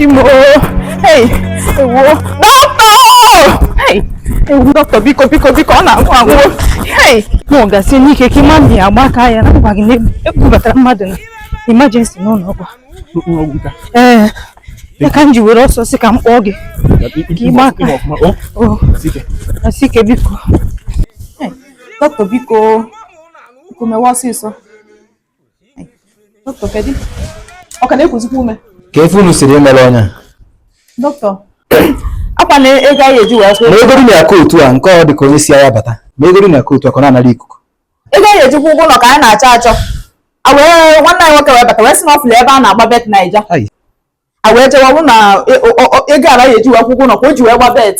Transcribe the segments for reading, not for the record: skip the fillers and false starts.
Chi m o, hey, ewo, dọkịta! Hey, ewo, dọkịta, biko, biko, biko, ọ na-anwụ anwụ. Hey, mụ gasie n'ike ka ịma na ya agba aka ya na ngwa gị na ebubatara mmadụ na emergency n'ụlọ ọgwụ. N'ụlọ ọgwụ nka? Ee, ya ka m ji were ọsọ sị ka m kpọọ gị ka ịgba aka. Ọfụma o. O. Sike. Asike, biko. Hey, dọkịta, biko, biko, mewe ọsịsọ. Hey, dọkịta, kedu ọ ka na-ekuzikwa ume? Ka efe unu siri emere ọnya? Dọkịta, akwa na ego anyị eji wee kwụ Ma ego dị na kootu a, nke ọ dị ka onye si agha bata, ma ego dị na kootu a ka ọ na-anara ikuku. Ego anyị eji kwụ ụgwọ ụlọ ka anyị na-achọ achọ a, wee nwanne anyị nwoke wee bata wee sị na ọ fụrụ ebe a na-agba Bet Naija. Ai. A wee jewe bụ na ego anaghị eji wee kwụ ụgwọ ụlọ ka o ji wee gba bet.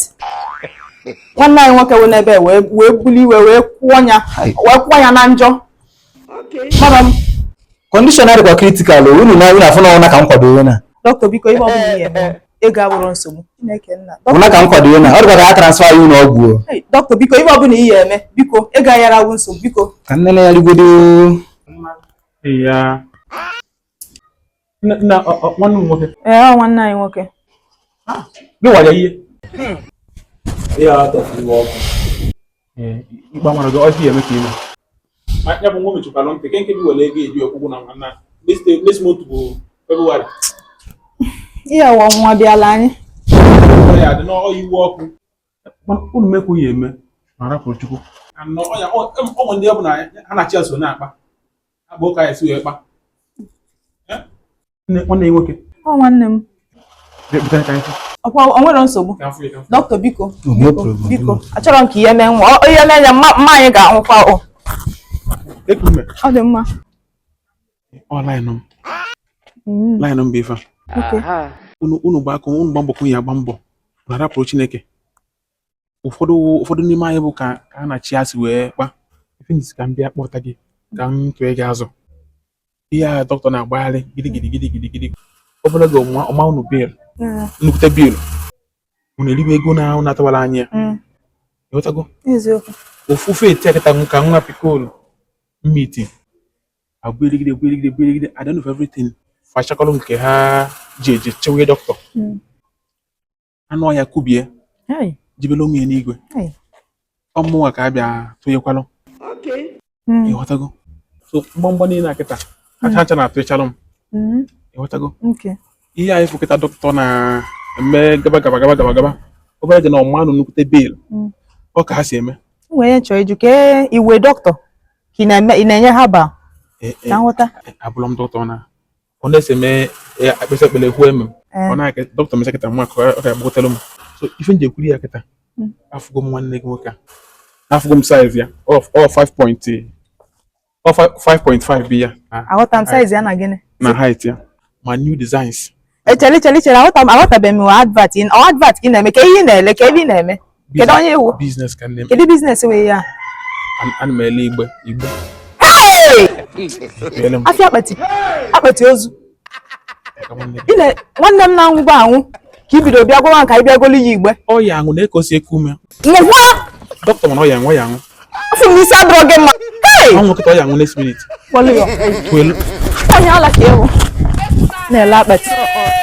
Nwanne anyị nwoke wee n'ebe wee buli iwe wee kwụọ ya. Ai. Wee kwụọ ya na njọ mara m. Condition adịkwa critical o. Unu na unu afụ na ọna ka m kwadowe na Dọkịta, biko, ihe ọbụla ihe eme, ego abụrụ nsogbu. Chineke nna! Ọna ka m kwadowe na ọ dịkwa ka a transfer ya ụlọ ọgwụ o. Hey, dọkịta, biko, ihe ọbụla ihe eme, biko, ego ayara awụ nsogbu, biko. Ka nnene ya rigodo. Ya nna, nwanne m nwoke. Ee, ọ nwanne anyị nwoke. Gị wara ihe ee ikpe amara gị ọhịa eme ka ime ma ya bụ nwa mechukwara ntị ke nke bi were ego eji ọkwụkwụ na na next month bụ February. Ihe ọwa nwa bịala anyị. Ọ ya dị n'ọ iwu ọkụ. Mana unu mekwu ya eme ma rapụrụ Chukwu anọ ọ ya ọ ndị ọ bụ na ha na-achị ya so na-akpa akpa ụka ya esi wee kpa. Eh? Nwanne ya nwoke. Ọ nwanne m. Bịa ka anyị fụ. Ọkwa o nwere nsogbu? Ka afụ ya, ka afụ ya. Dọkịta, biko. No Biko, problem. biko, achọrọ m ka ihe mee nwa. Ihe mee ya, mma mma anyị ga-anwụkwa o. Eku ume. Ọ dị mma. Ọ line m. Line m bụ ife a. Okay. Unu gba aka unu gba mbọ ka unu ya agba mbọ na rapụrụ Chineke. Ụfọdụ n'ime anyị bụ ka a na-achị asị wee kpa ife njisi ka m bịa kpọta gị ka m tụọ gị azụ. Ihe a dọkịta na-agbagharị gidigidi gidigidi gidi obere oge ọma unu bill, nnukwute bill, unu eribe ego na unu atawara anya ya. Ịghọtago? Eziokwu. Ofufe eti akịta ka nwa pikolu mmiti agba erigide egbu erigide egbu erigide. At the end of everything, fachakọrọ nke ha ji eje chewe dọkịta. Anụ ọhịa kubie. Hey. Jibere onwe ya n'igwe. Hey. Ọmụnwa ka a bịa tụnyekwalụ. Ịghọtago? So mgbamgba niile a kịta ha ncha na-atụchalụ m. Ịghọtago? Okay. Ihe anyị fụ kịta dọkịta na-eme gaba gaba gaba gaba gaba obere dị na ọmanụ nnukwute bill. Ọ ka ha si eme. Nwere ihe chọrọ ịjụ ka iwe dọkịta ka ị na-eme, ị na-enye herbal? Eh, Ka nghọta. Abụrụ m dọkịta na ọ na-ese eme ya akpịsị ekpere kwuo eme m. Ọ na-aka dọkịta mesị kịta nwa ka ọ ka agbagotere m, so ife m ji ekwuri ya kịta. Afụgo m nwanne gị nwoke a, afụgo m size ya, ọ 5 point ọ 5.5 bi ya na Aghọta m size ya na gịnị? Na height ya ma new designs. Echere, echere, echere, aghọta m, aghọtabeghị m. Advert ọ advert ka ị na-eme, ka ihe ị na-ele, ka ebe ị na-eme, kedu onye iwu? Business ka nne m. Kedu business wee ya? Ana m ele igbe igbe. Hey! Ele m. Afịa akpati, akpati ozu. Ka nwanne gị. Ị nwanne m na-anwụgo anwụ ka i bido bịa gwawa nka ị bịagolu ya igbe. Ọ ya aṅụ na-ekosi eku ume. Nwụkwa. Dọkịta, mana ọ ya aṅụ, ọ ya aṅụ. Afọ m n'isi adọrọ gị mma. Hey! Ọ nwụ kịta, ọ ya aṅụ next minute. Kpọlụ ya. Kwelu. Onye ala ka ewu na-ele akpati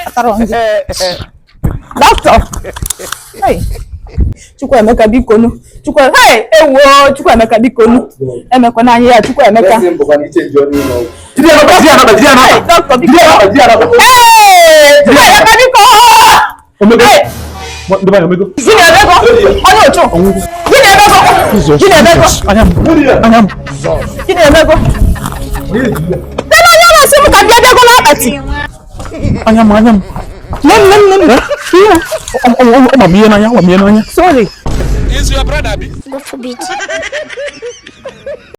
atara ndị dọkịta. Hey! Chukwuemeka, bikonu, Chukwu, hey, ewuo, Chukwuemeka, bikonu, emekwana anyị ya, Chukwuemeka. Jide ya n'ọkpa, jide ya n'ọkpa, jide ya n'ọkpa. Hey, dọkịta, biko. Jide ya n'ọkpa, jide ya n'ọkpa. Hey! Chukwuemeka, biko. Omego. Hey! Ndị be anyị, omego. Gịnị emego? Onye ochu, gịnị emego? Gịnị emego? Anya m, anya m. Gịnị emego? Nene, onye na-asị m ka bịa bịagolo akpati. Anya m, anya m. Nne m, nne m, nne m. Ọ ma m ihe n'anya, ọ ma m ihe n'anya. Sorry. God forbid.